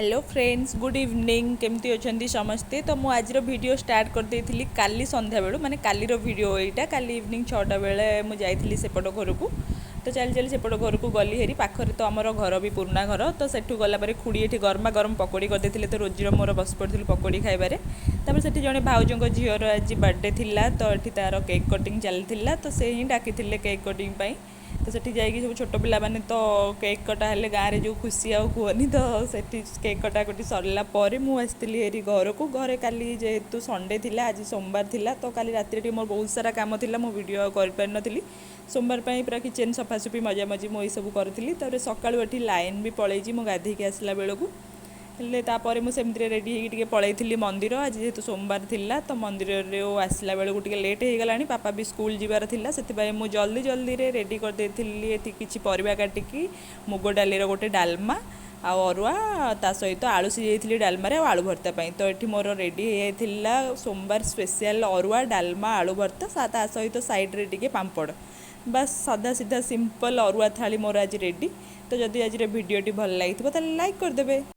Hello friends, good evening. କେମିତି ଅଛନ୍ତି ସମସ୍ତେ? ତ ମୁଁ ଆଜିର ଭିଡ଼ିଓ ଷ୍ଟାର୍ଟ କରିଦେଇଥିଲି କାଲି ସନ୍ଧ୍ୟାବେଳୁ, ମାନେ କାଲିର ଭିଡ଼ିଓ ଏଇଟା। କାଲି ଇଭିନିଂ 6ଟା ବେଳେ ମୁଁ ଯାଇଥିଲି ସେପଟ ଘରକୁ। ତ ଚାଲି ଚାଲି ସେପଟ ଘରକୁ ଗଲି ହେରି। ପାଖରେ ତ ଆମର ଘର ବି, ପୁରୁଣା ଘର। ତ ସେଠୁ ଗଲା ପରେ ଖୁଡ଼ି ଏଠି ଗରମା ଗରମ ପକୋଡ଼ି କରିଦେଇଥିଲେ। ତ ରୋଜିର ମୋର ବସି ପଡ଼ିଥିଲୁ ପକୋଡ଼ି ଖାଇବାରେ। ତାପରେ ସେଠି ଜଣେ ଭାଉଜଙ୍କ ଝିଅର ଆଜି ବାର୍ଥଡେ ଥିଲା। ତ ଏଠି ତାର କେକ୍ କଟିଂ ଚାଲିଥିଲା। ତ ସେ ହିଁ ଡାକିଥିଲେ କେକ୍ କଟିଂ ପାଇଁ। ତ ସେଠି ଯାଇକି ସବୁ ଛୋଟ ପିଲାମାନେ, ତ କେକ୍ କଟା ହେଲେ ଗାଁରେ ଯେଉଁ ଖୁସି, ଆଉ କୁହନି। ତ ସେଠି କେକ୍ କଟାକଟି ସରିଲା ପରେ ମୁଁ ଆସିଥିଲି ହେରି ଘରକୁ। ଘରେ କାଲି ଯେହେତୁ ସଣ୍ଡେ ଥିଲା, ଆଜି ସୋମବାର ଥିଲା, ତ କାଲି ରାତିରେ ଟିକେ ମୋର ବହୁତ ସାରା କାମ ଥିଲା। ମୁଁ ଭିଡ଼ିଓ ଆଉ କରିପାରିନଥିଲି। ସୋମବାର ପାଇଁ ପୁରା କିଚେନ୍ ସଫାସୁଫି, ମଜାମଜି ମୁଁ ଏଇସବୁ କରିଥିଲି। ତାପରେ ସକାଳୁ ଏଠି ଲାଇନ୍ ବି ପଳେଇଛି ମୁଁ ଗାଧେଇକି ଆସିଲା ବେଳକୁ। ହେଲେ ତାପରେ ମୁଁ ସେମିତିରେ ରେଡ଼ି ହେଇକି ଟିକେ ପଳେଇଥିଲି ମନ୍ଦିର। ଆଜି ଯେହେତୁ ସୋମବାର ଥିଲା, ତ ମନ୍ଦିରରେ ଆସିଲା ବେଳକୁ ଟିକେ ଲେଟ୍ ହେଇଗଲାଣି। ପାପା ବି ସ୍କୁଲ ଯିବାର ଥିଲା, ସେଥିପାଇଁ ମୁଁ ଜଲ୍ଦି ଜଲ୍ଦିରେ ରେଡ଼ି କରିଦେଇଥିଲି ଏଠି କିଛି ପରିବା କାଟିକି, ମୁଗ ଡାଲିର ଗୋଟେ ଡାଲମା ଆଉ ଅରୁଆ, ତା ସହିତ ଆଳୁ ସିଝେଇଥିଲି ଡାଲମାରେ ଆଉ ଆଳୁ ଭର୍ତ୍ତା ପାଇଁ। ତ ଏଠି ମୋର ରେଡ଼ି ହେଇଯାଇଥିଲା ସୋମବାର ସ୍ପେଶିଆଲ ଅରୁଆ, ଡାଲମା, ଆଳୁ ଭର୍ତ୍ତା, ତା ସହିତ ସାଇଡ଼୍ରେ ଟିକେ ପାମ୍ପଡ଼। ବାସ୍, ସାଧା ସିଧା ସିମ୍ପଲ୍ ଅରୁଆ ଥାଳି ମୋର ଆଜି ରେଡ଼ି। ତ ଯଦି ଆଜିର ଭିଡ଼ିଓଟି ଭଲ ଲାଗିଥିବ, ତାହେଲେ ଲାଇକ୍ କରିଦେବେ।